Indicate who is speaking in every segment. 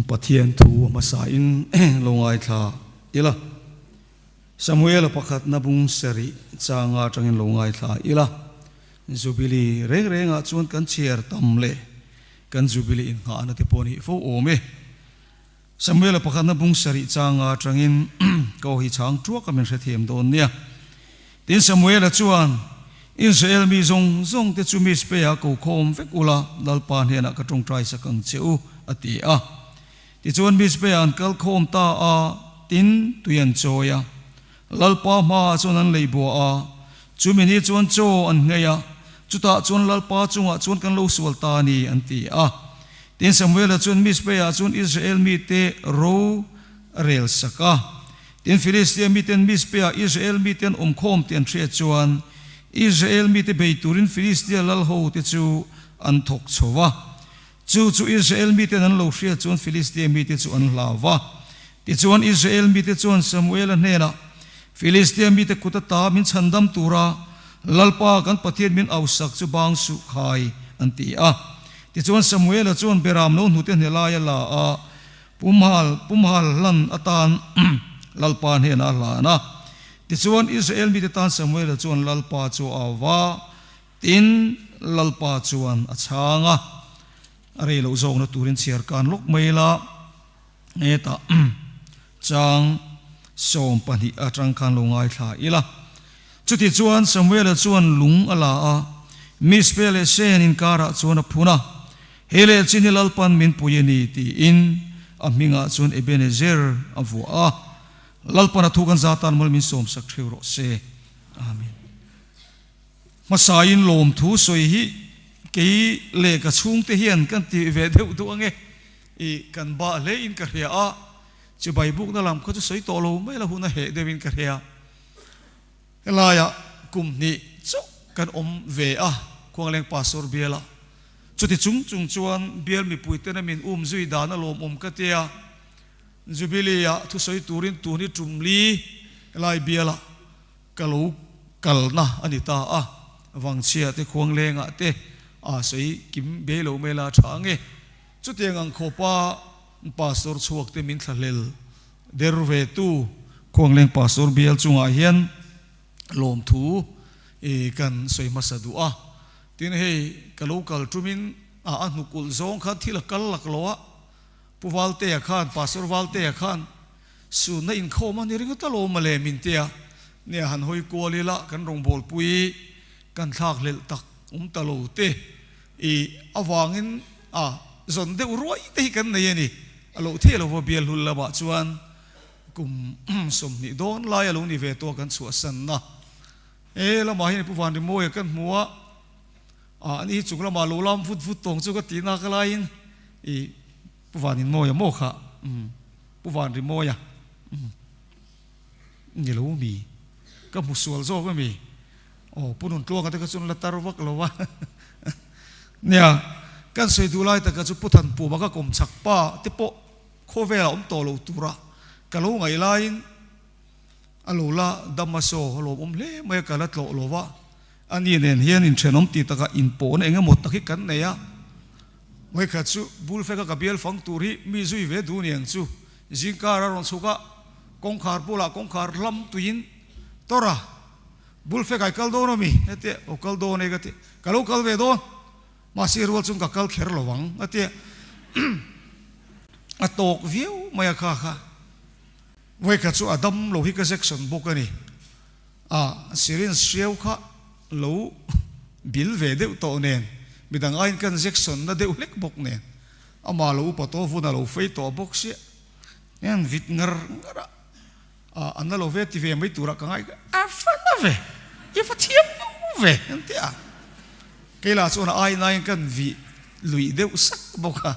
Speaker 1: Pathian thu hmasa in lo ngaithla ila. Samuela pakhatna bung sarih changa atangin lo ngaithla ila. Jubilee reng rengah chuan kan chhiar tam leh kan Jubilee innghahna te pawh a nih fo awm e. Samuela pakhatna bung sarih changa atangin ka aw hi chhang tuak a min hrethiam dawn nia. Tin Samuela chuan, Israel mi zawng zawng te chu Mizpeh-ah ko khawm vek ula, Lalpa hnenah ka tawngtai sak ang che u, a ti a. Tichuan Mizpeh-ah an kal khawm ta a, tin tui an chawi a. Lalpa hmaah chuan an lei bua a, chumi ni chuan chaw an nghei a, chutah chuan Lalpa chungah chuan kan lo sual ta a ni, an ti a. Tin Samuela chuan Mizpeh-ah chuan Israel mite ro a rel sak a. Tin, Filistia miten Mizpeh-ah Israel mite an awm khawm tih an hriat chuan, Israel mite bei turin Filistia lal hote chu an thawk chho va. Chu chu Israel miten an lo hriat chuan Filistia mite chu an hlau va. Tichuan, Israel mite chuan Samuela hnenah, Filistia mite kut ata min chhandam tura Lalpa kan Pathian min ausak chu bang suh khai, an ti a. Tichuan, Samuela chuan Beram lo hnute hne lai a la a, Pumhal, pumhal hlan atan Lalpa hnenah a hlan a. Tichuan, Israel mite tan Samuela chuan Lalpa chu a au va, tin, Lalpa chuan a chhang a. A rei loh zawkna turin chhiar kan lawk mai la, hetah chang 12 atang khan lo ngaithla ila. Chutichuan, Samuela chuan lung a la a, Mizpeh leh Sen inkarah chuan a phun a. Hei leh chin hi Lalpan min pui a ni tiin a hmingah chuan Ebenezer a vuah a. Lalpan a thu kan za tan mawl min sawmsak theu rawh se. Amen. Hmasain lawmthu sawi hi kei leh ka chhungte hian kan ti ve deuh duh ange. I kan bah hle in ka hria a, chibai bukna lam kha chu sawi tawh lo mai la hun a heh deuhin ka hria. Helaiah kum hnih chauh kan awm ve a, Khuangleng Pastor bialah. Chuti chung chung chuan bial mipuitena min um zui dan a lawmawm ka tia, Jubilee-ah thusawi turin tun hi tum li helai bialah ka lo kalna a ni ta a, Vangchhia te Khuanglengah te a sawi kim be lo mai la tha ange. Chutiang ang khawpa Pastor chhuak te min thlahlel der ve tu Khuangleng Pastor bial chungah hian lawmthu kan sawi hmasa duh a. Tin hei ka lo kal tumin a a hnukulh zawng khan thil a kal lak lo a, Pu Valtea khan, Pastor Valtea khan sunna inkhawm a ni ringawt a lo mawle min tia, nia han hawi kual ila kan rawngbawlpui kan thlakhlelh tak awm ta lo te i avangin a zawn deuh ruai te hi kan nei a ni. A loh theih lova bial hlul lamah chuan kum 20 dawn lai a lo ni ve tawh a kan chhuahsanna. He lamah hian Pu Vanrimawia kan hmu a, ah ani hi chung lamah lo lam vut vut tawng chu ka tih nak laiin i Pu Vaninmawia maw kha umm Pu Vanrimawia umm ni lo mi ka hmu sual zawk ami aw Pu Nuntluanga te kha chuan la tar vak lo a nia kan sawi duh lai taka chu Pu Thanpuma ka kawm chak pa te pawh khawvelah awm tawh lo tura ka lo ngaih laiin A lo la dam a saw, a lawmawm hle mai a, ka la tlawh lo va. A ni nen hian inthenawm tih takah inpawhna eng emaw tak hi kan nei a. Vawikhat chu bul feka ka bial fang tur hi mi zui ve duh niang chu zingkar a rawn chhuk a, kawngkhar bulah kawngkhar hlam tuiin tawrh a, Bul fek ai kal dawn ami? A ti a, Aw kal dawn e ka ti, Ka lo kal ve dawn, mahse rual chuan ka kal kher lo ang a ti a, a tawk viau mai a kha kha. Vawikhat chu a dam lo hi ka Jackson bawk a ni. A syringe hriau kha lo bil ve deuh tawh nen, midang aiin kan Jackson na deuh hlek bawk nen, amah lo upa tawh vun a lo fei tawh bawk sia, hian vit ngar ngar a, a a na lo ve ti ve mai turah ka ngai a va na ve, i va thiam lo ve an ti a. Keilah chuan a aina in kan vih luih deuh sak bawk a,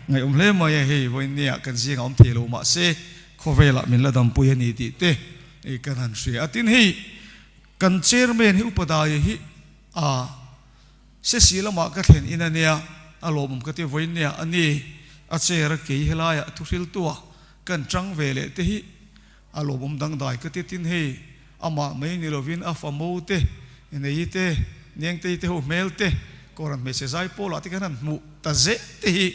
Speaker 1: ngaihawm hle mai a hei vawinia kan zingah awm thei lo mahse khawvelah min la dampui a ni tih te kan han hria a. Tin hei kan chairman hi Upa Daia hi a Sesi lamah ka thlen in a nia, a lawmawm ka ti vawinia a ni, a chair a kei helaiah thuhriltua kan chang ve leh te hi A lawmawm dangdai ka ti tin hei amah mai ni lovin a famo te, nei te, Nengtei te ho hmel te Kohhran hmeichhe zai pawlah te khan han hmuh ta zeh te hi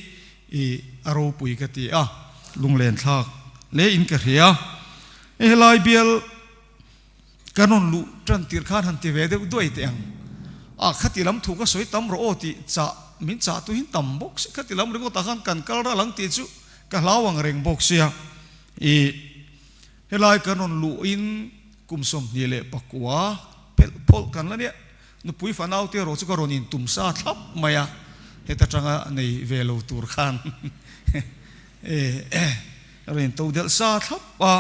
Speaker 1: i a ropui ka ti a, lunglen thlak hle in ka hria. Hei helai bial kan rawn luh tan tir khan han ti ve deuh duai teh ang. A khati lam thu ka sawi tam rawh aw tih chah min chah tuhin tam bawk si, khati lam ringawtah khan kan kal ral ang tih chu ka hlau ang reng bawk sia. I helai kan rawn luhin kum 29 phelh phawlh kan la nia. Nupui fanau te erawh chu ka rawn intum sa thlap mai a, heta tanga nei ve lo tur khan ka rawn into delh sa thlap a.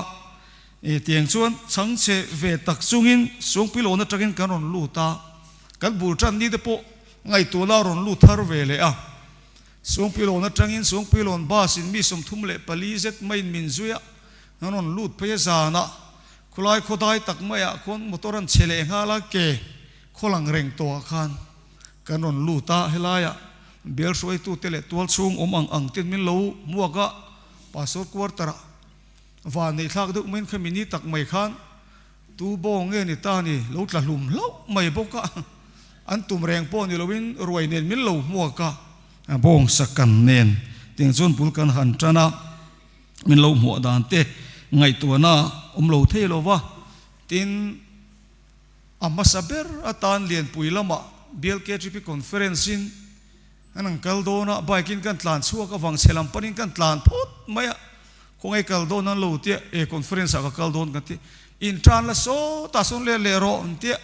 Speaker 1: Tiang chuan chhangchhe ve tak chungin Suangpuilawn atangin kan rawn lut a, kan bul tan ni te pawh ngaihtuahna a rawn lut thar ve leh a. Suangpuilawn atangin Suangpuilawn bus in mi 34 zet maiin min zui a, kan rawn lut phei a zanah Khulai khawdai tak maiah khuan motor an chhe leh nghal a, ke khawlang reng tawhah khan kan rawn lut a, helaiah bial hruaitute leh tual chhung awm ang ang ten min lo hmuak a, Pastor quarter ah van neih thlak deuh maiin khami ni tak mai khan tu bawng nge ni ta ni lo tla hlum hlauh mai bawk a, an tum reng pawh ni loin ruai nen min lo hmuak a, bawng sakan nen tiang chuan bul kan han tan a. Min lo hmuah dan te ngaihtuahna awm lo thei lo va, tin a hmasa ber atan Lianpui lamah BLKTP Conference in an an kal dawn a, bike in kan tlan chhuak avang chhe lam panin kan tlan phawt mai a, khawngaih kal dawn an lo tia e conference ah ka kal dawn kan ti, in tan la sawtah sawn let leh rawh an tia,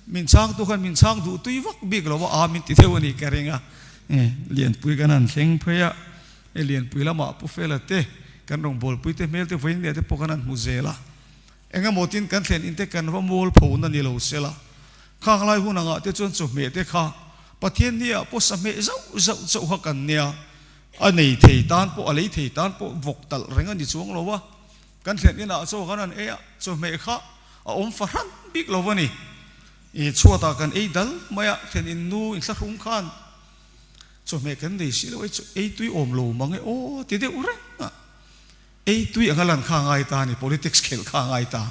Speaker 1: min chhang tu khan min chhang duh tui vak bik lo va, a min ti deuh a nih ka ring a, Lianpui kan han thleng phei a. Hei Lianpui lamah Pu Fela te, kan rawngbawlpui te hmel te vawiin leh te pawh kan han hmu zel a. Eng emaw tin kan thlen in te kan va mual pho na ni lo sela. Khang lai hun angah te chuan chawhmeh te kha Pathian ni ah pawh sahmeh zauh zauh chauh kha kan nia. A nei thei tan pawh a lei thei tan pawh vawk talh reng a ni chuang lo a. Kan thlen in ah chaw kan han ei a, chawhmeh kha a awm fahran bik lo a ni. I chhuatah kan ei dal mai a, thlen in nu inthlahrung khan. Chawhmeh kan nei si lo ei chu ei tui awm lo mang e aw ti deuh reng a, ei tui anga lan kha a ngai ta a ni, politics khelh kha a ngai ta.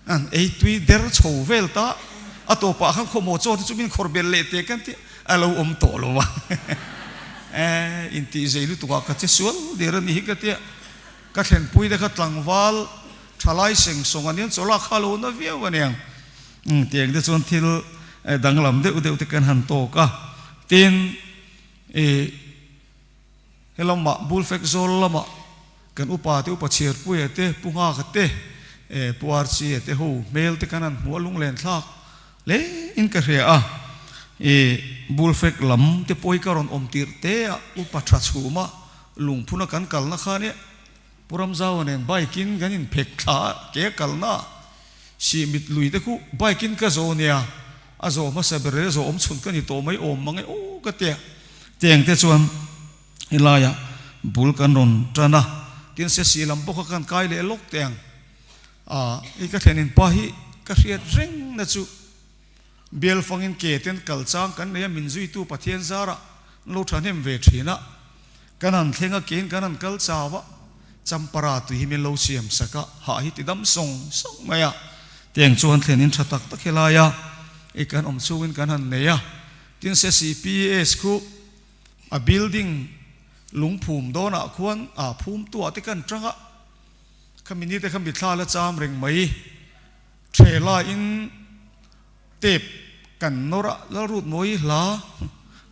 Speaker 1: An ei tui der chho vel ta, a tawpah khan khawmhaw chaw te chu min khawr bel leh teh kan tih a lo awm tawh lo a. Eh intih zei lutuk ah ka che sual der a ni hi ka tia, ka thlenpui te kha tlangval thalai seng sawng aniang chawlak kha a lo na viau aniang. Tiang te chuan thil danglam deuh deuh te kan han tawk a, tin i helamah Bulfek zawl lamah kan upa te upa Chhiarpuia te Pu Nghaka te Pu Archie te ho hmel te kan han hmuh a lunglen thlak hle in ka hria a, i Bulfek lam te pawh hi ka rawn awm tirh te a upa tha chhuma lungphuna kan kalna khan e Pu Ramzaua nen bike in kan inphek thla a ke a kalna ah Sih mit lui te khu bike in ka zawh nia, a zawh hmasa ber leh zawh awm chhun ka ni tawh mai awm mang e aw ka tia. Tiang te chuan helaiah bul kan rawn tan a, tin se sih lam bawk a kan kai leh lawk teh ang. Aa i ka thlen in pa hi ka hriat reng na chu bial fangin ke ten kal chang kan nei a, min zuitu Pathian zarah an lo thahnem ve thin a. Kan han thleng a kein kan han kal chau a, Champara tui hi min lo siam sak a, hah hi ti dam sawng sawng mai a. Tiang chuan thlen in tha tak tak helai a, i kan awm chhungin kan han nei a. Tin CCPS khu a building lungphum dawnah khuan a phum tuah te kan tang a, khami ni te kha mithla la cham reng mai. Thela in Tep kan nawr a, Lalrut mawi hla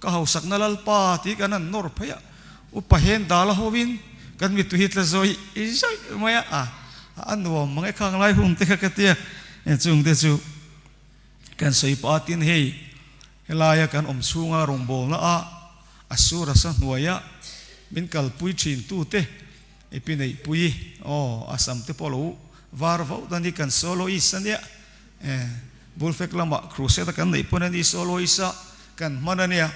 Speaker 1: ka hausakna Lalpa tih kan han nawr phei a, upa hen dal a hovin kan mittui hi tla zawih zawih mai a, a nuam mang e khang lai hun te kha ka tia, chung te chu kan sawi pah a, tin hei helaia kan awm chhunga rawngbawlna a a sur a sa hnuaia min kalpui thin tute i pi neihpui aw a sam te pawh lo var vauh dan hi kan soloist a nia. E, Bulfek lamah crusade a kan neih pawn a ni soloist a kan hman a nia.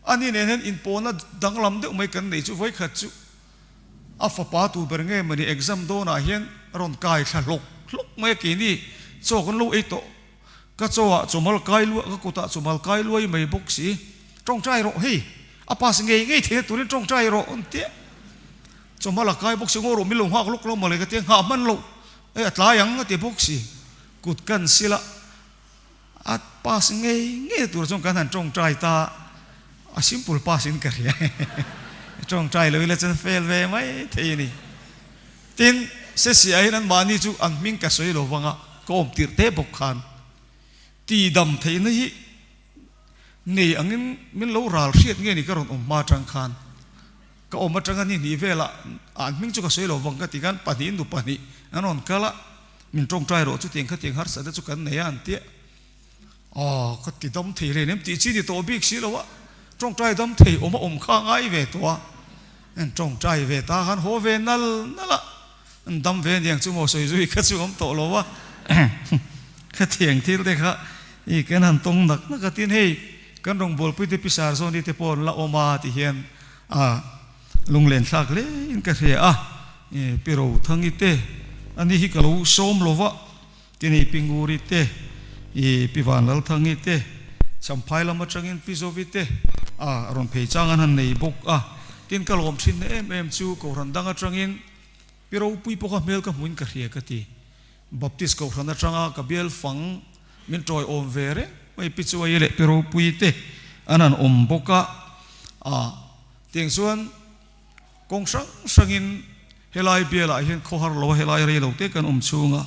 Speaker 1: Ani nen hian inpawhna danglam deuh mai kan neih chu vawikhat chu a fapa tu ber nge mawni exam dawnah hian a rawn kai thla hlawk hlawk mai a keini chaw kan lo ei tawh. Ka chawah chawmal kai luah ka kutah chawmal kai luai mai bawk si. Tawngtai rawh hei a pass ngei ngei theihna turin tawngtai rawh an tia. Chawmal a kai bawk si ngaw rawh min lo nghak lawk lo mawle ka tia nghah hman loh. Hei a tlai ang a ti bawk si, kut kan sil a, a pass ngei ngei tur chuan kan han tawngtai ta. A simple pass in ka hria tawngtai lo ila chuan fail ve mai thei a ni. Tin, Sesi ah hian an mahni chu an hming ka sawi lo vanga ka awm tirh te bawk khan ti dam theihna hi nei angin min lo ral hriat nge ni ka rawn awm hma atang khan ka awm atanga ni hnih velah an hming chu ka sawi lo vang ka ti khan pahnihin nu pahnih an rawn kal a, min tawngtai rawh chutiang khatiang harsatna chu kan nei a an tia. Aw, ka ti dam thei reng em tih chi ni tawh bik si lo a, tawngtai dam thei awm a awm kha ngai ve tawh a, en tawngtai ve ta khan haw ve nal nal a, en dam ve aniang chu maw sawi zui kha chu awm tawh lo a, khatiang thil te kha i kan han tawng nak nak a, tin hei kan rawngbawlpui te pisar zawn hi te pawh an la awm a ti hian a lunglen thlak hle in ka hria a, pi Rothangi te ani hi ka lo sawm lo va. Tinei Pi Nguri te, i Pi Vanlalthangi te, Champhai lam atangin Pi Zovi te a rawn phei chang an han nei bawk a. Tin ka lawm thin na em em chu Kohhran dang atangin Pi Ropui pawh kha hmel ka hmuin ka hria ka ti. Baptist Kohhran atanga ka bial fang min tawi awm ve reng mai Pi Chuai leh Pi Ropui te an han awm bawk a. A tiang chuan Kawng hrang hrangin helai bialah hian khawhar lo a helai rei lo te kan awm chhunga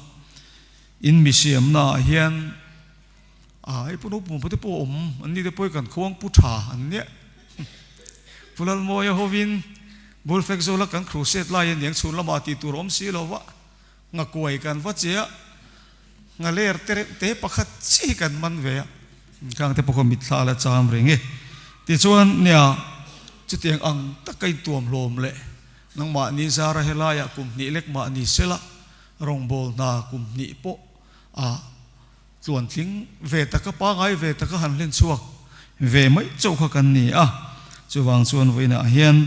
Speaker 1: in mi siamna ah hian ah hei pu naupang pute pawh awm an ni te pawh hi kan khuang pu tha an nia Pu Lalmawia hovin Bullfek Zawla kan crusade lai aniang chhun lamah tih tur awm si lo va Nghakuai kan va che a, nghaler te reuh te pakhat chi hi kan man ve a, khang te pawh kha mitthla la cham reng e. Tichuan nia chutiang ang taka intuam hlawm leh nangmahni zara helaiah kum hnih lek mahni sela rawngbâwl hna kum hnih pawh a tluantling ve taka pangai ve taka han hlen chhuak ve mai chauh kha kan ni a. Chuvang chuan vawiinah hian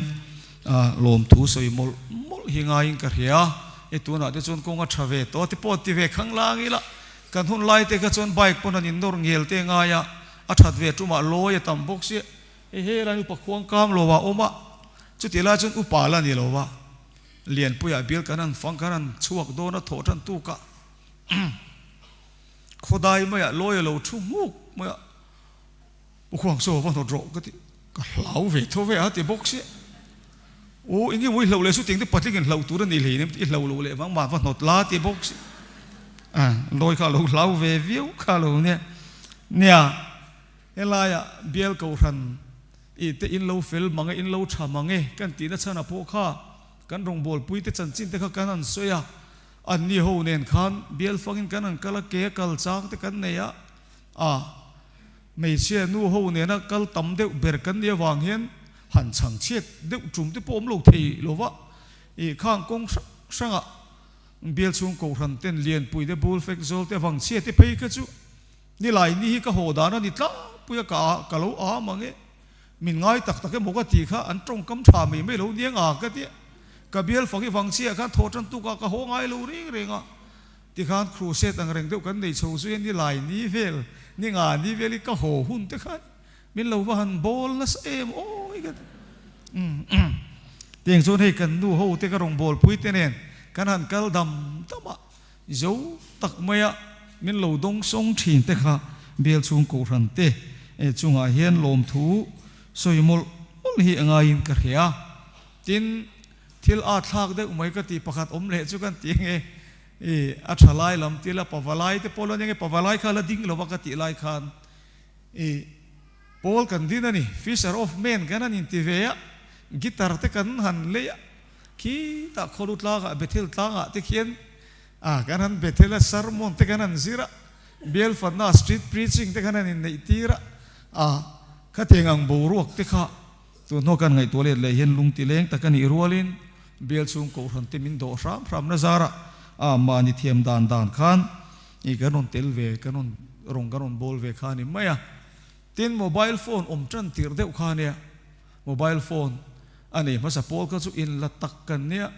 Speaker 1: lawmthu sawi mawlh mawlh hi ngaiin ka hria. E tunah te chuan kawng a tha ve tawh a ti pawh ti ve khang lang ila kan hun lai te kha chuan bike pawn an innawr ngel te ngai a, a that ve tumah lawi a tam bawk sia. Hei helai upa khuang kam lo ah awm a, chutih lai chuan upa la ni lo va, Lianpuiah bial kan han fang kan han chhuak dawn a thawh tan tuk a. Khawdai maiah lawi a lo thu nghuk mai a, U Khuang saw va hnawt rawh ka ti, ka hlau ve tho ve a ti bawk sia. U eng nge maw i hlauh leh chu tiang te patling in hlauh tur a ni hlei nem i hlauh loh leh vang mah va hnawt la ti bawk sia. A lawi kha a lo hlau ve viau kha lo nia. Nia helaiah bial kohhran i te in lo fel mang e in lo tha mang e kan tihna chhan a pawh kha kan rawngbawlpui te chanchin te kha kan han sawi a. Anni ho nen khan bial fangin kan han kal a, ke a kal chang te kan nei a, a hmeichhia nu ho nena kal tam deuh ber kan nih avang hian han chhang chhiat deuh tum te pawh awm lo thei lo va, ih khang kawng hrang hrangah bial chhung kohhran ten lianpui te bul fek zawl te avang chhia te phei kha chu nilai ni hi ka haw dan a ni tlangpui a, ka ka lo am ang e. Min ngai tak tak emaw ka tih kha an tawngkam tha mai mai lo nia nga ka ti a. Ka bial fak i vang chiah khan thaw tan tuk a ka haw ngai lo reng reng a. Tikhan crusade ang reng deuh kan nei chho zui a ni lai ni vel ni nga ni vel i ka haw hun te khan min lo va han bawl nasa em awi ka ti. Tiang chuan hei kan nu ho te ka rawn bawl pui te nen kan han kal dam dam a. Zo tak maia min lo dawng sawng thin te kha bial chhung kohhran te chungah hian lawmthu sawi mawlh mawlh hi a ngaiin ka hria. Tin, thil a thlak deuh mai ka tih pakhat awm leh chu kan ti nge i a tha lai lam til a pavalai te pawh lo nia nge pavalai kha la ding lova ka tih lai khan i pawl kan din a ni, fisher of men kan han inti ve a, guitar te kan han lei a. Khitah khawlu tlangah Bethel tlangah te khian ah kan han Bethel a sermon te kan han zir a, bial fanna street preaching te khan han inneih tir a, ah khatiang ang boruak te kha tun hnuah kan ngaihtuah let leh hian lung ti leng tak a nih rualin bial chhung kohhran te min dawh hram hramna zarah ah mahni thiam dan dan khan ih kan rawn tel ve kan rawn rawng kan rawn bawl ve kha a ni mai a. Tin mobile phone awm tan tirh deuh kha nia, mobile phone a nei hmasa pawl kha chu in la tak kan nia,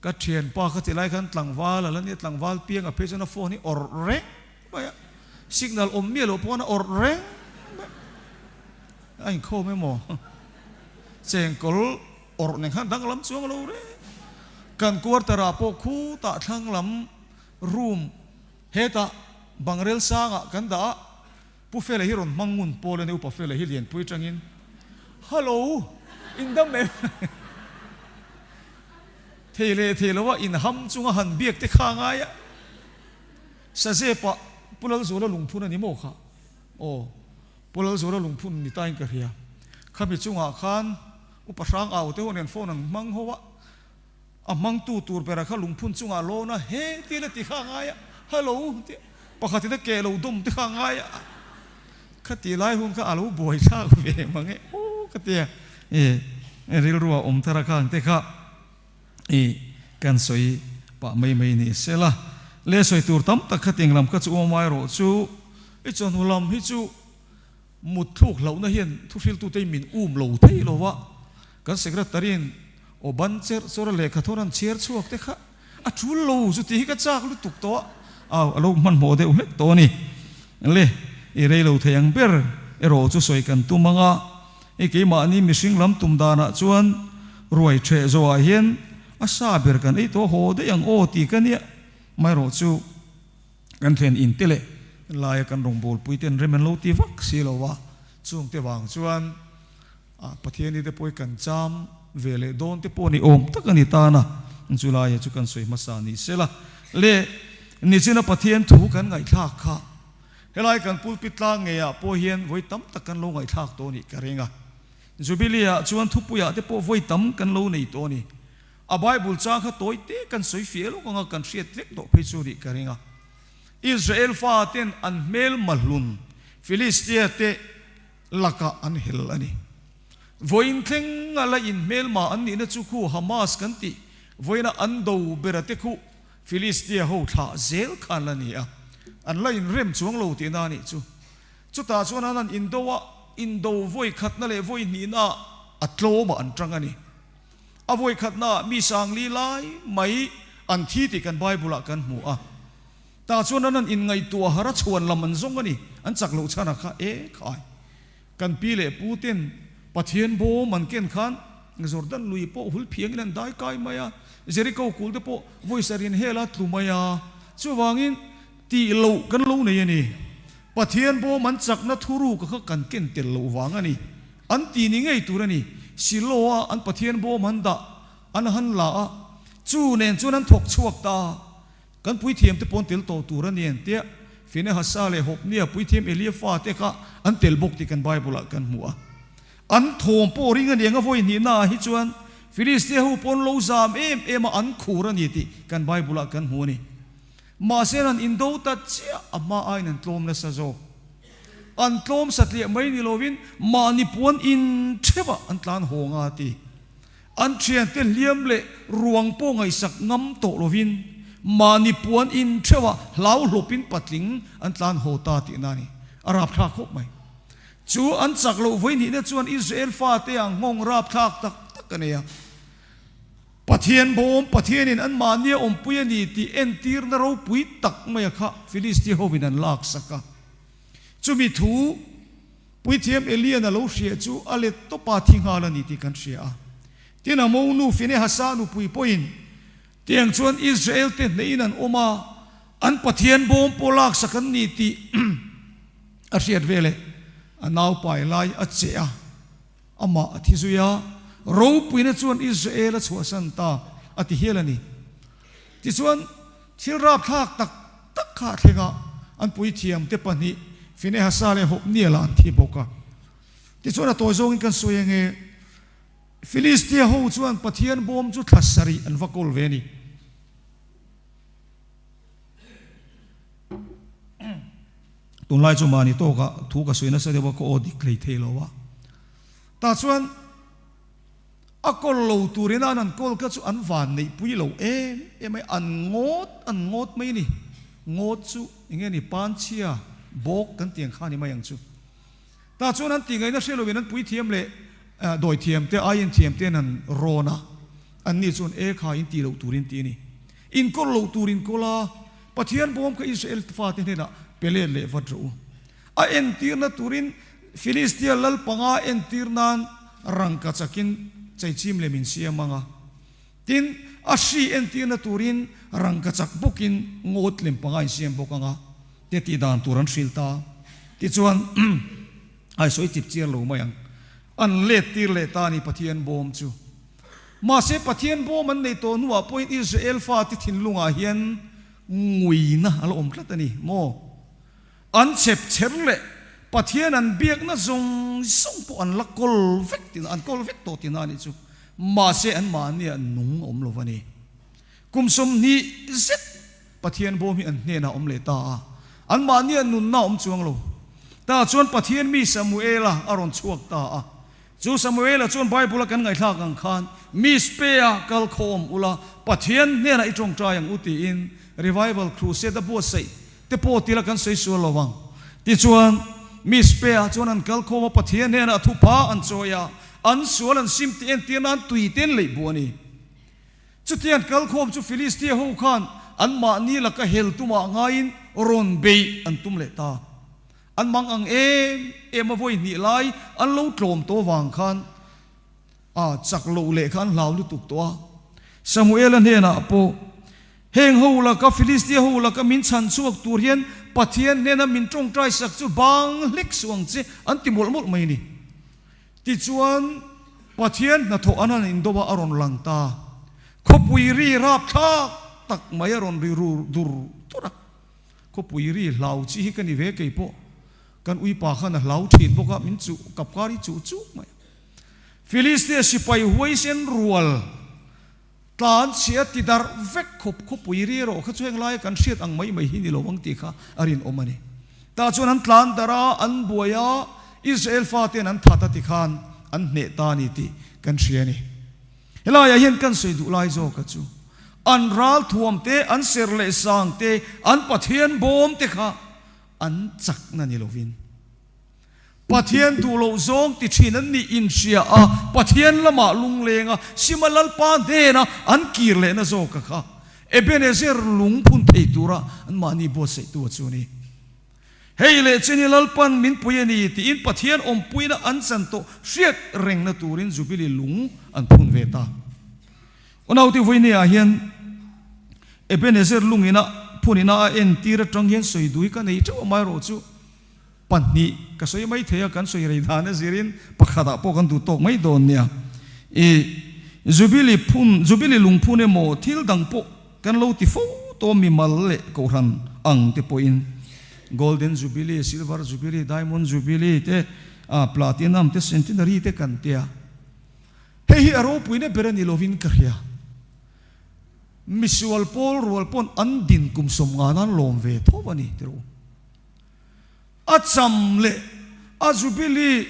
Speaker 1: ka thianpa kha ti lai khan tlangval a la nia, tlangval piang a phei chuan a phone hi awrh reng mai a, signal awm miah loh pawh a awrh reng mai a, a inkhawm emaw chengkawl awrh nen khan danglam chuang lo reng, kan quarter ah pawh khutah thlang lam room hetah bangrel sangah kan dah a. Pu Fela hi rawn hmang ngun pawl a ni, Upa Fela hi lianpui atangin. Hallo, in dam em? Thei leh thei loa inham chunga han biak te kha ngai a. Sazepa Pu Lalzuala lungphun a ni maw kha? Aw, Pu Lalzuala lungphun ni tain ka hria. Khami chungah khan Upa Hrang Au te ho nen phone an hmang ho a. A hmangtu tur bera kha lungphun chungah lawn a, He ti la ti kha a ngai a, Hello ti pakhatin a keh lo dawm te kha a ngai a, kha ti lai hun kha a lo buai thlak ve mang e aw ka ti a, i rilru a awm thar a khang te kha i kan sawi pah mai mai ni se la, le sawi tur tam tak kha tiang lam kha chu awm erawh chu i chawhnu lam hi chu mut thluk hlauhna hian thuhriltute min um lo thei lo va, kan secretary in Aw ban cherh chawr a lehkha thawr an chhiar chhuak te kha a tul lo chu tih hi ka chak lutuk tawh a, au a lo hmanhmawh deuh hlek tawh a ni. Le, i rei lo thei ang ber erawh chu sawi kan tum ang a, i keimahni mihring lam tum danah chuan ruai ṭheh zawhah hian a sa ber kan ei tawh haw daih ang aw tih ka nia mai erawh chu kan thlen in te leh laia kan rawngbawlpui ten rem an lo ti vak si lo a, chungte vang chuan A Pathiani te pawh hi kan cham ve leh dawn te pawh ni awm tak a ni tan a, chu laia chu kan sawi hmasa ni sela. Le nichina Pathian thu kan ngaihthlak kha helai kan pulpit tlang ngeiah pawh hian vawi tam tak kan lo ngaihthlak tawh nih ka ring a. Jubilee ah chuan thupuiah te pawh vawi tam kan lo nei tawh a ni. A Bible chang kha tawi te kan sawi fiah lawk anga kan hriat vek tawh phei chu nih ka ring a. Israel faten an hmel mahlun Philistia te lakah an hel a ni. Vawiin thleng a la inhmelma an nihna chu khu Hamas kan tih vawiina an do bera te khu Philistia ho thlah zel kha an la ni a, an la inrem chuang lo tihna a nih chu. Chutah chuan an han indo a, indo vawi khatna leh vawi hnihna ah a tlawmah an tang a ni. A vawi khatna ah mi sangli lai mai an thi tih kan Bible ah kan hmu a. Tah chuan an han inngaihtuah har a chhuan lam an zawng a ni, an chak loh chhan a kha e khai. Kan pi leh pu ten Pathian bawm an ken khan Jordan lui pawh hul phiangin an dai kai mai a, Jericho kul te pawh vawi sarih an hel a tlu mai a, chuvangin tih loh kan lo nei a ni. Pathian bawm an chakna thuruk a kha kan ken tel loh vang a ni. An ti ni ngei tur a ni. Shiloh-a an Pathian bawm an dah an han la a, chu nen chuan an thawk chhuak ta a. Kan puithiam te pawn tel tawh tur a ni an tia, Finehasa leh Hopnia puithiam Elia fate kha an tel bawk tih kan Bible ah kan hmu a. An thawm pawh ring a ni ang a vawi hnihna ah hi chuan Filistia ho pawn lo zam em em a an khur a ni tih kan Bible ah kan hmu a ni. Mahse an indo ta chiah a hma aiin an tlawm nasa zawk. An tlawm satliah mai ni lovin mahni puan in theuh ah an tlan haw nga ti. An thiante hliam leh ruang pawh ngaihsak ngam tawh lovin mahni puan in theuhah hlau hlawpin patling an tlan haw ta tihna a ni. A rapthlak khawp mai. Chu an chak loh vawihnihna chuan Israel fate ah nghawng rapthlak tak tak a nei a. Pathian bawm Pathianin an mahnia awmpui a ni tih entirna ropui tak maia kha Philistia hovin an laksak a. Chumi thu Puithiam Elian a lo hria chu a let tawp a thi nghal a ni tih kan hria a. Tin, a monu Finehasa nupui pawhin tiang chuan Israel te hneihin an awm a, an Pathian bawm pawh laksak an ni tih a hriat veleh a naupai lai a che a, amah a thi zui a, ropuina chuan Israel a chhuahsan ta a ti hial a ni. Tichuan, thil rapthlak tak tak kha a thleng a, an puithiamte pahnih Finehasa leh Hopniela an thi bawk a. Tichuan a tawi zawngin kan sawi ange, Filistia ho chuan Pathian bawm chu thla sarih an va kawl ve a ni. Tunlai chu mahni tawkah thu ka sawi nasa deuh a, ka aw dik hlei thei lo a. Tah chuan. A kawl lo turin an an kawl kha chu an van neih pui lo em em mai, an ngawt an ngawt mai a ni. Ngawt chu eng nge ni, panchhia, bawk kan tih ang kha a ni mai ang chu. Tah chuan an tih ngaihna hre loin an puithiam leh dawithiam te, aiin thiam te an han rawn a, anni chuan e kha in tih loh turin tih a ni. In kawl loh tur in kawl a, Pathian bawm kha Israel fate hnenah pe let leh vat rawh u. A entirna turin Filistia lal panga entir nan rangka chakin cheichim lem in siam ang a. Tin, a hri entirna turin rangka chak bawkin ngawt lem panga in siam bawk ang a, te tih dan tur an hrilh ta. Tichuan, ai sawi chip chiar lo mai ang. An let tir leh ta a ni Pathian bawm chu. Mahse Pathian bawm an nei tawh hnuah pawhin Israel fate thinlungah hian nguina a la awm tlat a ni maw? An chep cher leh Pathian an biakna zawng zawng pawh an la kawl vek tihna, an kawl vek tawh tihna a nih chu. Mahse anmahniah nung a awm lo va ni. Kum 20 zet Pathian bawm hi an hnenah awm leh ta a, anmahniah nunna a awm chuang lo. Tah chuan Pathian mi Samuela a rawn chhuak ta a. Chu Samuela chuan Bible-a kan ngaihthlak ang khan, Mizpe-a kal khawm ula, Pathian hnenah i tawngtai ang u tiin Revival Crusade a buatsaih te pawh tila kan sawi sual lo ang. Tichuan, Mizpe-ah chuan an kal khawm a, Pathian hnenah a thupha an chawi a, an sual an sim tih entir nan tui te an leih buh a ni. Chutiang kal khawm chu Filistia ho khan anmahni laka hel tumah ngaiin rawn beih an tum leh ta. An mang ang em em a vawi hnih lai an lo tlawm tawh vang khan a chak loh leh kha an hlau lutuk tawh a. Samuela hnenah pawh, Heng ho laka Filistia ho laka min chhan chhuak tur hian Pathian hnena min tawngtai sak chu bang hlek suh ang che an ti mawlh mawlh mai a ni. Tichuan, Pathian hnathawh an han indo a, a rawn lang ta. Khawpui ri rapthlak tak mai a rawn ri ru dur dur a. Khawpui ri hlau chi hi ka ni ve kei pawh. Kan uipa khan a hlau thin bawk a, min chuh kap kar hi chuh chuh mai a. Filistia sipai huaisen rual tlan chhia ti darh vek khawp khawpui ri erawh kha chu heng laia kan hriat ang mai mai hi ni lo ang tih kha a rinawm a ni. Tah chuan an tlan darh a, an buai a, Israel fate'n an that a ti khan an hneh ta a ni tih kan hria a ni. Helaiah hian kan sawi duh lai zawka chu an ral thuam te, an ser leh sang te, an Pathian bawm te kha an chakna ni lovin Pathian duh loh zawng ti thin an nih inhria a, Pathian lamah lungleng a, Sima Lalpa hnena an kir lehna zawka kha Ebenezer lung phun thei tura anmahni buatsaihtu a chu a ni. Hei leh chin hi Lalpan min pui a ni tiin Pathian awmpuina an chan tawh hriat rengna turin Jubilee lung an phun ve ta. Unaute vawinia hian Ebenezer lungina phunina a entir atang hian sawi dui ka nei teuh amaherawh chu 2 ka sawi mai thei a, kan sawi rei dan a zirin pakhatah pawh kan duh tawk mai dawn nia. I Jubilee phun, Jubilee lungphun emaw thil dang pawh Kan lo ti fo tawh mimal leh kohhran ang te pawhin Golden Jubilee, Silver Jubilee, Diamond Jubilee te, Platinum te, Centenary te kan tia. Hei hi a ropuina ber a ni lovin ka hria. Misual pawl rual pawn an din kum 50 nan lawm ve tho a ni ti rawh u. A cham leh a Jubilee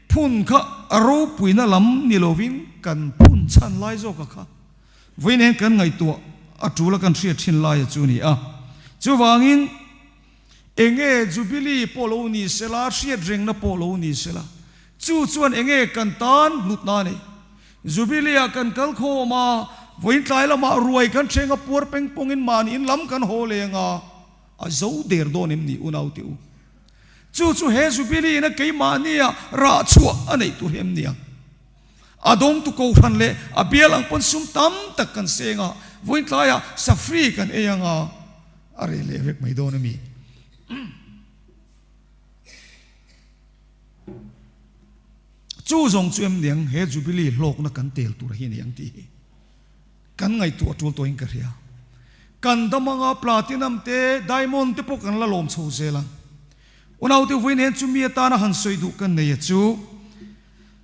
Speaker 1: phun kha a ropuina lam ni lovin kan phun chhan lai zawk a kha. Vawiin kan ngaihtuah a tul a kan hriat thin laia chu a ni a. Chuvangin enge Jubilee pawh lo ni sela, hriat rengna pawh lo ni sela, chu chuan enge kan tan hlutna a nei. Jubilee-ah kan kal khawm a, vawiin tlai lamah ruai kan thleng a, puar peng pawngin mahni in lam kan haw leng a, a zo der dawn em ni unau tih u. Chu chu he Jubilee-in a keimahnia rah chhuah a neih tur hi em ni ang? A dawngtu kohhran leh a bial ang pawn sum tam tak kan seng a, vawiin tlaiah safri kan ei ang a, a reh leh vek mai dawn a mi? Chu zawng chu em niang he Jubilee hlawkna kan tel tur hi a ni ang tih hi kan ngaihtuah tul tawhin ka hria. Kan dam anga Platinum te, Diamond te pawh kan la lawm chho zel ang. Unaute vawiin hian chumi atana han sawi duh kan nei a chu,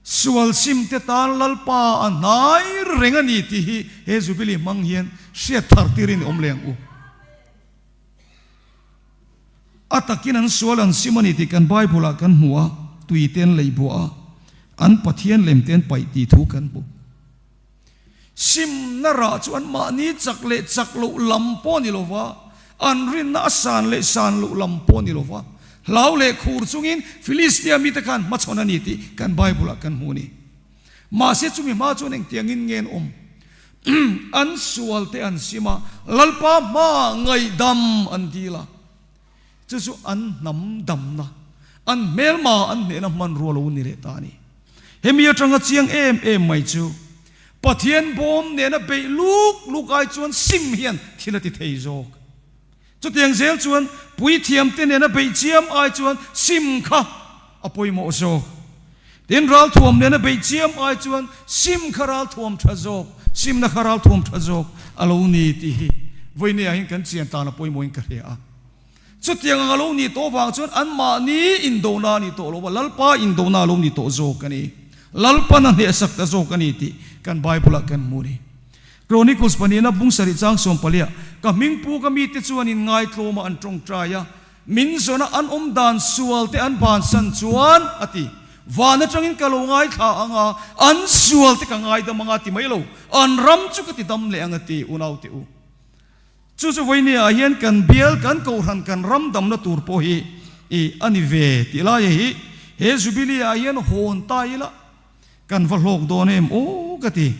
Speaker 1: Sual simte tan Lalpa a hnai reng a ni tih hi he Jubilee hmang hian hriat thar tirin i awm leh ang u. A takin an sual an sim a ni tih kan Bible-ah kan hmu a, tuite an lei buah a, an Pathian lemte an paih tih thu kan hmu. Simna rah chu anmahni chak leh chak loh lam pawh a ni lo va, an rinna a san leh san loh lam pawh a ni lo va. Hlau leh khur chungin Filistia mite khan hmachhawn a ni tih kan Bible-ah kan hmu a ni. Mahse chumi hma chuan engtiangin nge an awm? An sualte an sim a, Lalpa hmaah ngaihdam an dil a. Chu chu an hnam damna, an hmelma an hnehna hmanrua lo ni leh ta a ni. Hemi atanga chiang em em mai chu Pathian bawm nena beih luk luk ai chuan sim hian thil a ti thei zawk. Chutiang zel chuan puithiamte nena beih chiam ai chuan sim kha a pawimawh zawk. Tin, ralthuam nena beih chiam ai chuan sim kha ralthuam tha zawk, simna kha ralthuam tha zawk a lo ni tih hi vawinia hian kan chian tan a pawimawhin ka hria a. Chutiang ang a lo nih tawh vang chuan anmahni indona a nih tawh lo va, Lalpa indona a lo ni tawh zawk a ni. Lalpan a hnehsak ta zawk a ni tih kan Bible-ah kan hmu a ni. Chronicles pahnihna bung sarih chang sawmpalia, Ka hmingpu ka mite chuan inngaitlawma an tawngtai a, Min zawna an awm dan sual te an bansan chuan, a ti. Van atangin ka lo ngaithla ang a, an sual te ka ngaidam ang a ti mai lo, an ram chu ka ti dam leh ang a ti, unau te u. Chu chu vawinia ah hian kan bial, kan kohhran, kan ram damna tur pawh hi i a ni ve tih laia hi he Jubilee ah hian hawn ta ila kan va hlawk dawn em aw ka ti.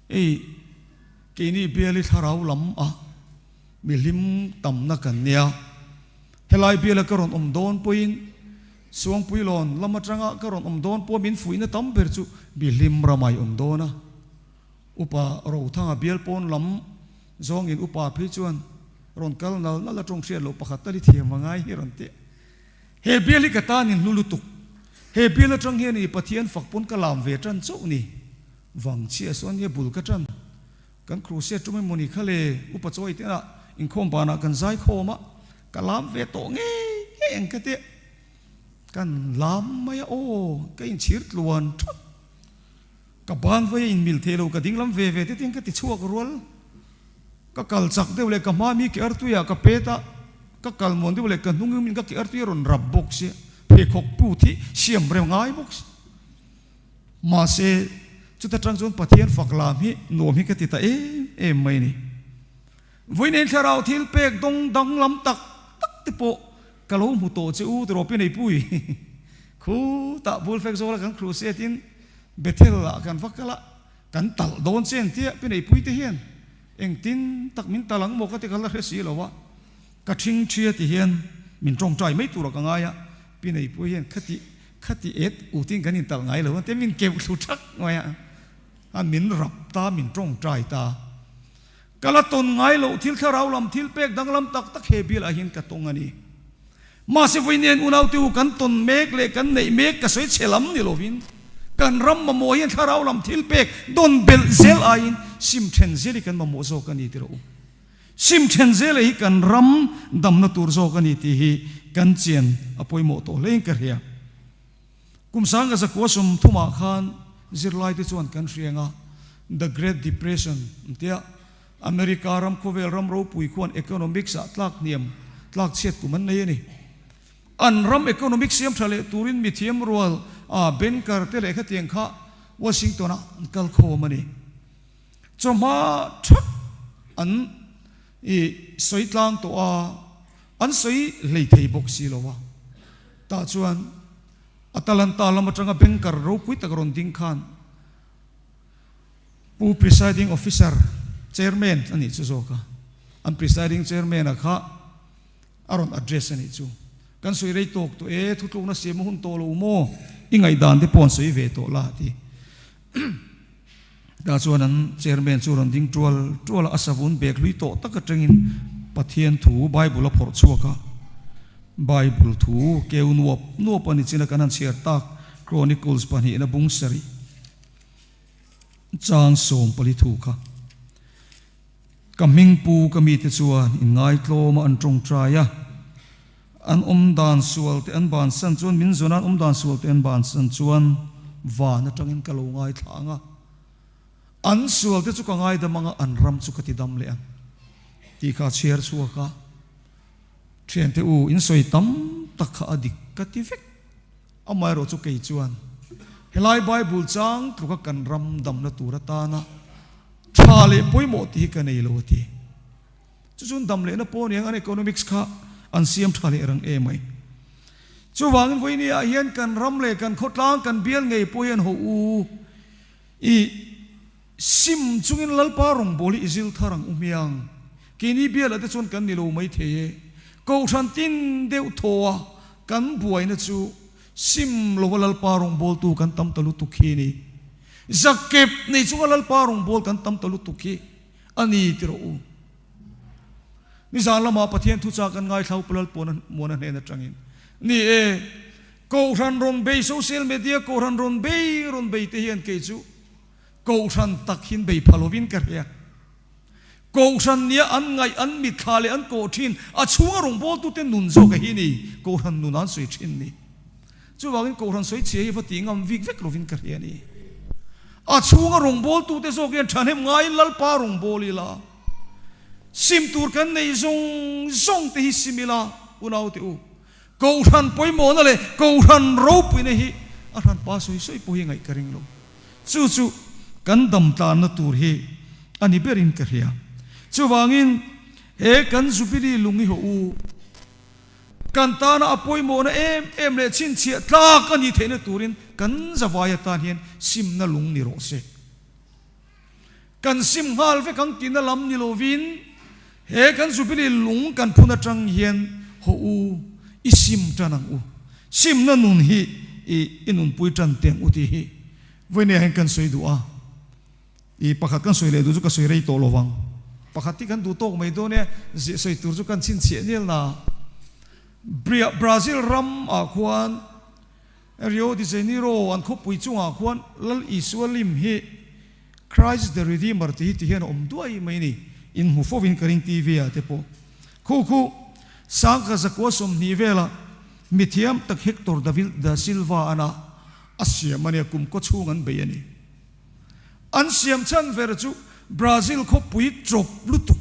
Speaker 1: Ei, keini bial i thlarau lam a mihlim tamna kan nia. Helai biala ka rawn awm dawn pawhin Suangpuilawn lam atanga ka rawn awm dawn pawh min fuihna tam ber chu mihlim ramai awm dawn a. Upa Rothanga bial pawn lam zawngin upa phei chuan rawn kal nal nal a tawng hriat loh pakhat tal i thiam a ngai hi rawn ti. He bial hi ka tan in hlu lutuk. He bial atang hian i Pathian fak pawn ka lam ve tan chauh ni. Vang chhia sawn nge bul ka tan. Kan crusade tum emawni kha le upa chawi te ah inkhawm banah kan zai khawm a, ka lam ve tawh ngei ngei ang ka tia. Kan lam mai a aw, ka inchhir tluan thap. Ka ban vai a inmil thei lo, ka dinglam ve ve te tin ka ti chhuak rual. Ka kal chak deuh leh ka hma mi ke artuiah ka pet a, ka kal muan deuh leh ka hnung in ka ke artui a rawn rap bawk sia, pheikhawk pu thi siam rem ngai bawk sia. Mahse, chuta tang chuan Pathian fak lam hi nuam hi ka ti ta em em mai a ni. Vawiin thlarau thil pek dawng danglam tak tak te pawh ka lo hmu tawh che u tiraw Pineipui. Khutah bul fek zawla kan crusade in Bethel ah kan va kal a, kan talh dawn che ang tia Pineipui te hian engtin tak min talh ang maw ka ti ka la hre si lo a, ka thing thia ti hian min tawngtai mai turah ka ngai a, Pineipui hian khati Khati et utin kan intalh ngai lo ante min keuh thlu thak mai a, a min rap ta, min tawngtai ta. Ka la tawn ngai loh thil thlarau lam thil pek danglam tak tak he bial ah hian ka tawng a ni. Mahse vawiin unaute u kan tawn mek leh kan neih mek ka sawi chhe lam ni lovin kan ram mamawh hian thlarau lam thil pek dawn belh zel aiin sim then zel hi kan mamawh zawk a ni ti rawh u. Sim then zel hi kan ram damna tur zawk a ni tih hi kan chian a pawimawh tawh hlein ka hria. Kum sanga zakua 30 ah khan zirlaite chuan kan hriang a, The Great Depression an tia, America ram khawvel ram ropui khuan economics ah tlak hniam, tlak chhiat kum an nei a ni. An ram economics siam tha leh turin mithiam rual a banker te leh khatiang kha Washington ah an kal khawm a ni. Chawhma thak an i sawi tlang tawh a, an sawi hlei thei bawk si lo a. Tah chuan Atalanta lam atanga banker ropui tak rawn ding khan Pu Presiding Officer, Chairman a nih chu zawk a, an Presiding Chairman-a kha a rawn address a nih chu. Kan sawi rei tawk tawh e, thutlukna siam a hun tawh lo maw? I ngaihdan te pawh an sawi ve tawh la a ti. Tah chuan an chairman chu rawn ding tual tual a, a savun bag hlui tawh tak atangin Pathian thu Bible a phawrh chhuak a. Bible thu keu nuap nuap a ni chin a kan han chhiar tak Chronicles pahnihna bung sarih chang 14 thu kha. Ka hmingpu ka mite chuan inngaitlawm a an tawngtai a, an awm dan sual te an bansan chuan min zawn a, an awm dan sual te an bansan chuan van atangin ka lo ngaithla ang a, an sual te chu ka ngaidam ang a, an ram chu ka ti dam leh ang tih kha a chhiar chhuak a. Thiante u, in sawi tam tak kha a dik ka ti vek. Amaherawh chu kei chuan helai Bible chang tluka kan ram damna tur atana tha leh pawimawh tih hi ka nei lo a ti. Chu chuan dam lehna pawh aniang an economics kha an siam tha leh rang em mai. Chuvangin vawinia ah hian kan ram leh kan khawtlang kan bial ngei pawh hian ho u i Sim chungin Lalpa rawngbâwl hi i zil thar ang u hmiang. Keini bialah te chuan kan ni lo mai thei e. Kohhran tin deuh thaw a kan buaina chu sim lova Lalpa rawngbâwltu kan tam ta lutuk hi a ni. Zakep nei chunga Lalpa rawngbâwl kan tam ta lutuk hi a ni ti rawh u. Nizan lamah Pathian thuchah kan ngaithla Upa Lalpuana Muana hnen atangin. Ni e. Kohhran rawn bei, social media kohhran rawn bei rawn bei te hian kei chu kohhran tak hin bei pha lovin ka hria. Kohhran nia an ngaih, an mitthla leh an kawh thin, a chhunga rawngbawltute nun zawk a hi ni, kohhran nun an sawi thin ni. Chuvangin kohhran sawi chhia hi va tih ngam vik vek lovin ka hria a ni. A chhunga rawngbawltute zawk hian thahnem ngaiin Lalpa rawngbâwl ila, sim tur kan neih zawng zawng te hi sim ila, unaute u, kohhran pawimawhna leh kohhran ropuina hi a hranpa sawi sawi pawh hi ngaih ka ring lo. Chu chu kan dam tlanna tur hi a ni berin ka hria. Chuvangin he kan Jubilee lung hi hawh u, Kan tana a pawimawhna em em leh chhinchhiah tlak a nih theihna turin kan zavai atan hian simna lung ni rawh se. Kan sim nghal vek ang tihna lam ni lovin he kan Jubilee lung kan phun atang hian haw u, i sim tan ang u. Simna nun hi i i nunpui tan teh ang u tih hi vawinia hian kan sawi duh a. I pakhat kan sawi leh duh chu ka sawi rei tawh lo vang. Pakhat hi kan duh tawk mai dawn e, ziah sawi tur chu kan chhinchhiah nial na. Bria Brazil ram ah khuan Rio de Janeiro an khawpui chungah khuan Lal Isua lim hi Christ the Redeemer tih hi ti hian a awm duai mai ni. In hmu fo in ka ring TV ah te pawh. Khu khu Sangkhat zakua 20 velah mithiam tak Hector da Silva ana a siam a nia kum kaw chhung an bei a ni. An siam chhan ver chu Brazil khawpui chawp lutuk,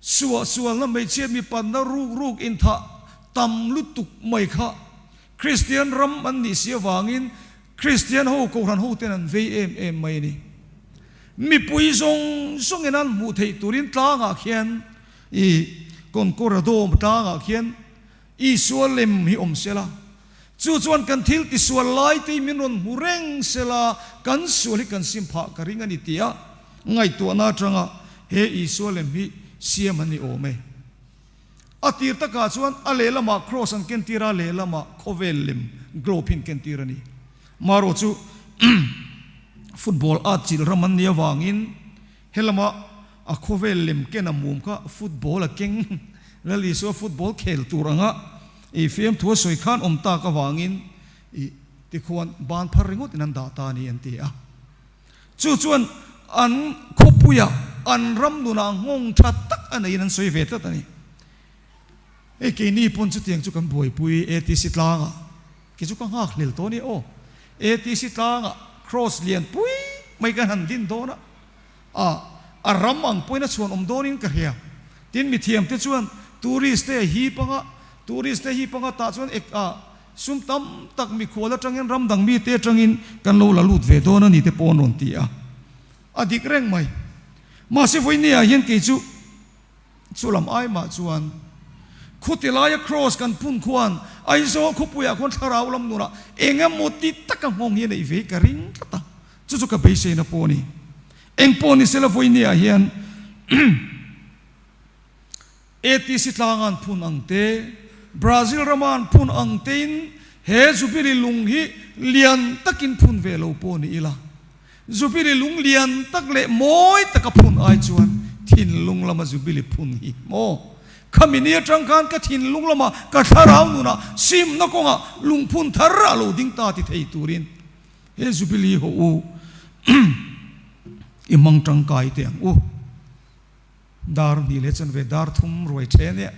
Speaker 1: suahsualna hmeichhia mipanna ruk ruk inthah tam lutuk mai kha Kristian ram an nih si avangin Kristian ho kohhran ho ten an vei em em mai a ni. Mipui zawng zawngin an hmuh theih turin tlangah khian i Concorado tlangah khian Isua lem hi awm sela, Chu chuan kan thil tisual lai te hi min rawn hmu reng sela, kan sual hi kan sim phah ka ring a ni tia ngaihtuahna atanga he Isua lem hi siam an ni awm e. A tir takah chuan a lehlamah cross an kentir a, lehlamah khawvel lem globe hi an kentir a ni. Marawh chu football at chilh ram an nih avangin Helama a khawvel lem ken a mum kha football a keng Lal Isua football khel tur anga i fiamthu a sawi khan awm tak avangin i tikhuan ban phar ringawt in an dah ta a ni an ti a. Chu chuan an khawpuia an ram nunah nghawng tha tak a neiin an sawi ve tlat a ni. Hei keini pawn chutiang chu kan buaipui ATC tlangah Kei chu ka nghak hlel tawh a ni aw. ATC tlangah cross lian pui mai kan han din dawn a, a a ram ang pawhin a chhuan awm dawnin ka hria. Tin mithiam te chuan tourist te a hip anga, tourist te hip anga tah chuan ek a sum tam tak mikhual atangin ram dang mite atangin kan lo la lut ve dawn a ni te pawh an rawn ti a. A dik reng mai. Mahse vawinia hian kei chu. Chu lam ai mah chuan khuti laia Kraws kan phun khuan Aizawl khawpuiah khuan thlarau lam nunah eng emaw ti taka nghawng hi a neih ve ka ring tlat a, chu chu ka beiseina pawh a ni. Eng pawh ni sela vawinia hian ATC tlanga an phun ang te, Brazil rama an phun ang tein he Jubilee lung hi lian takin phun ve lo pawh ni ila, Zubili lung lian tak leh mawi taka phun ai chuan thinlung lama zubili phun hi maw? Khami ni atang khan ka thinlung lama ka thlarau nunah simna kawngah lungphun thar a lo ding ta ti thei turin he zubili ho u i hmang tangkai teh ang u. Dar hnih leh chanve dar thum ruai then e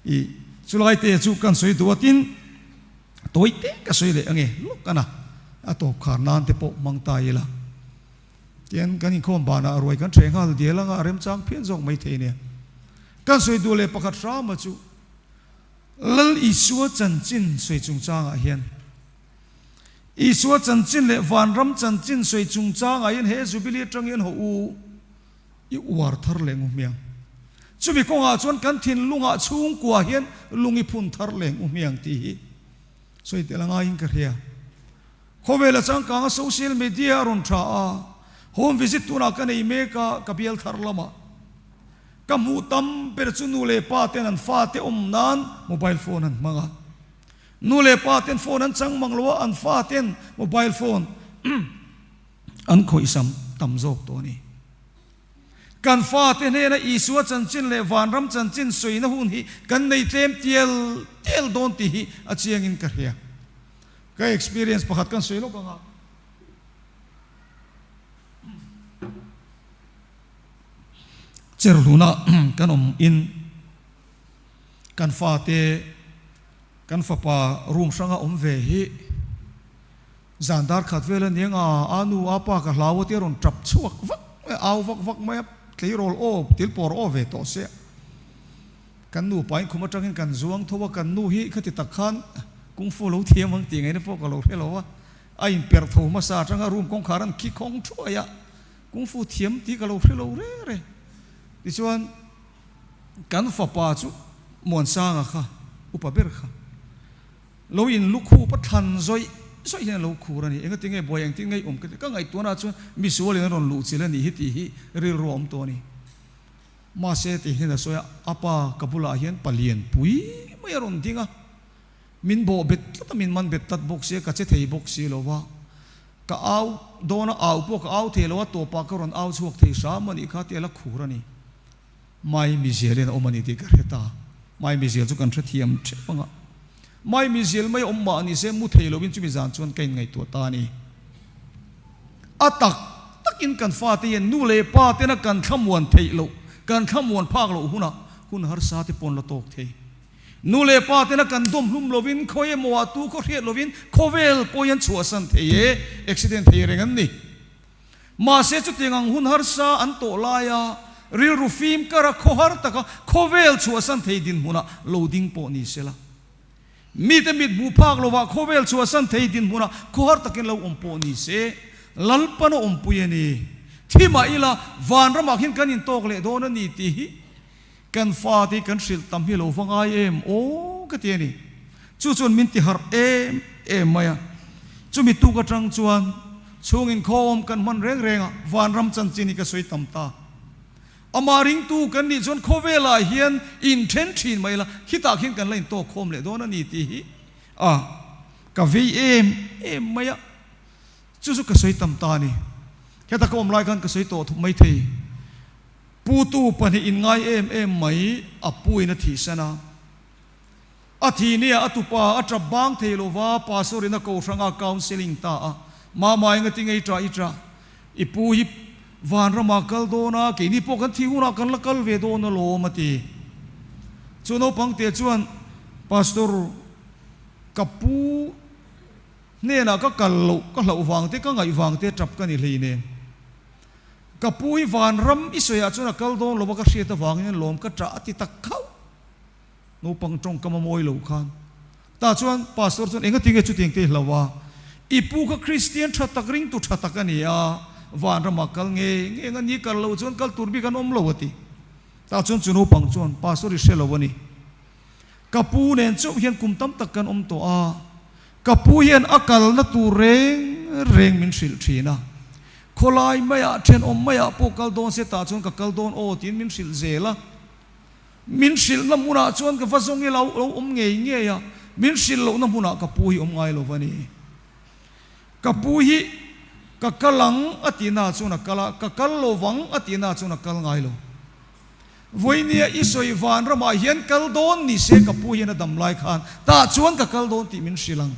Speaker 1: i chulai te chu kan sawi duh a tin tawi te ka sawi leh ange lawk ana a tawp khar nan te pawh hmang ta ila tian kan inkhawm banah ruai kan hreh nghal dial anga a remchang phian zawk mai thei nia kan sawi duh leh pakhat hrama chu Lal Isua chanchin sawi chungchangah hian Isua chanchin leh vanram chanchin sawi chungchangah hian he Jubilee atangin haw u I uar thar leng u hmiang. Chumi kawngah chuan kan thinlungah chhungkua hian lung i phun thar leng u hmiang tih hi sawi tel a ngaiin ka hria. Khawvela changkanga social media a rawn tha a, home visit tunah ka nei mek a, ka bial thar lamah ka hmuh tam ber chu nu leh pa ten an fate awm nan mobile phone an hmang a. Nu leh pa ten phone an chang mang lo a, an faten mobile phone An khawihsam tam zawk tawh a ni. Kan fate hnena Isua chanchin leh vanram chanchin sawina hun hi kan nei tlem tial tial dawn tih hi a chiangin ka hria. Ka experience pakhat kan sawi lawk ang a. Cherhluna kan awm in kan fate kan fapa room hranga awm ve hi zan dar khat vel a nia nga a nu a pa ka hlau a tia rawn tap chhuak vak mai a au vak vak mai a tleirawl aw tilpawr aw ve tawh sia. Kan nupa in khum atangin kan zuang tho a, kan nu hi khati tak khan kung fu lo thiam ang tih ngaihna pawh ka lo hre lo a, a inperh tho hmasa atanga room kawngkhar an khi khawng thuai a, kung fu thiam tih ka lo hre lo reng reng. Tichuan kan fapa chu Muansanga kha upa ber kha lo in lukhup a thlan zawih zawih hian a lo khur a ni. Engati nge buai engtin nge i awm ka ti, ka ngaihtuahna chuan misualin a rawn luh chilh a nih hi tih hi rilru a awm tawh a ni. Mahse ti hian a sawi a, a pa ka bulah hian palian pui mai a rawn ding a, min bawh bet tlat a, min man bet tlat bawk si a, ka che thei bawk si lo va, ka au dawn a, au pawh ka au thei lo a, tawpah ka rawn au chhuak thei hram a nih kha tia la khur a ni. Mai mizialin a awm a ni tih ka hre ta, mai mizial chu kan hrethiam theuh ang a, mai mizial mai awm mah ni se mu thei lovin chumi zan chuan ka inngaihtuah ta a ni. A tak takin kan fate hian nu leh pa tena kan thlamuan theih loh, kan thlamuan phak loh hunah hun harsa te pawn la tawk thei. Nu leh pa tena kan dawm hlum lovin khawi emaw ah tu khaw hriat lovin khawvel pawhin an chhuahsan thei e, accident thei reng an ni. Mahse chutiang ang hun harsa an tawh laia rilru fim kara khawhar taka khawvel chhuahsan thei dinhmunah lo ding pawh ni sela. Mite mit hmuh phak lovah khawvel chhuahsan thei dinhmunah khawhar takin lo awm pawh ni se, Lalpan a awmpui a ni. Thi mah ila, vanramah khian kan intawk leh dawn a ni tih hi kan fate hi kan hrilh tam hi lo va ngai em aw ka ti a ni. Chu chuan min ti harh em em mai a. Chumi tuk atang chuan chhung inkhawm kan hman reng reng a, vanram chanchin hi ka sawi tam ta. Amah ringtu kan nih chuan khawvelah hian inthen thin mai la, khitah khian kan la intawk khawm leh dawn a ni tih hi a ka vei em em mai a, chu chu ka sawi tam ta a ni. Heta ka awm lai khan ka sawi tawh thup mai thei. Putu pahnih inngai em em mai a puin a thihsan a. A thi nia a tupa a tap bang thei lo va, pastor in a ko hrang a counselling ta a, Mama enga ti ngei tah i tah? I pu hi vanramah kal dawn a, keini pawh kan thi hunah kan la kal ve dawn alawm a ti. Chu naupang te chuan Pastor ka pu hnenah ka kal loh ka hlauh vang te ka ngaih vang te tap ka ni hleinem. Ka pu hi vanram i sawiah chuan a kal dawn lo va ka hriat avangin alawm ka tah a ti tak khauh. Naupang tawngkam a mawi lo khan. Tah chuan Pastor chuan enga tinge chutiang te i hlo a? I pu kha Kristian tha tak ringtu tha tak a ni a, vanramah kal nge nge eng a ni kal lo chuan kal tur bik an awm lo a ti. Tah chuan chu naupang chuan Pastor i hre lo a ni. Ka pu nen chauh hian kum tam tak kan awm tawh a, ka pu hian a kalna tur reng reng min hrilh thin a. Khawlai maiah thenawm maiah pawh kal dawn se tah chuan ka kal dawn aw tiin min hrilh zel a. Min hrilhna hmunah chuan ka va zawng i lo lo awm ngei ngei a, min hrilh lohna hmunah ka pu hi awm ngai lo va ni. Ka pu hi ka kal ang a tihna chuan a kal a, ka kal lo vang a tihna chuan a kal ngai lo. Vawinia i sawi vanramah hian kal dawn ni se ka pu hian a dam lai khan tah chuan ka kal dawn tih min hrilh ang.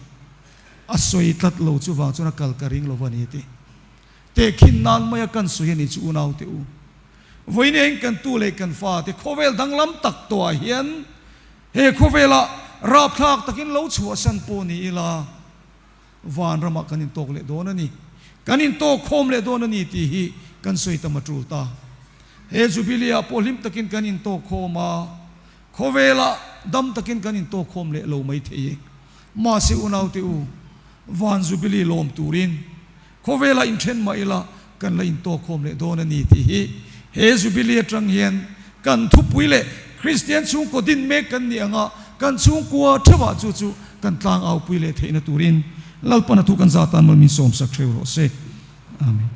Speaker 1: A sawi tlat lo chuvang chuan a kal ka ring lo va ni ti. Tehkhin nan maia kan sawi a ni chu unaute u. Vawiin eng kan tu leh kan fate khawvel danglam tak tawhah hian he khawvelah rapthlak takin lo chhuahsan pawh ni ila vanramah kan intawk leh dawn a ni. Kan intawk khawm leh dawn a ni tih hi kan sawi tam a tul ta. He Jubilee-ah pawh hlim takin kan intawk khawm a, khawvelah dam takin kan intawk khawm leh lo mai thei e. Mahse unaute u, van Jubilee lawm turin Khawvelah inthen mah ila kan la intawkkhawm leh dawn a ni tih hi he Jubilee atang hian kan thupui leh Kristian chhungkaw din mek kan nih anga kan chhungkua theuhah chu chu kan tlang aupui leh theihna turin Lalpan a thu kan zah tan mal min sawmsak theu rawh se. Amen.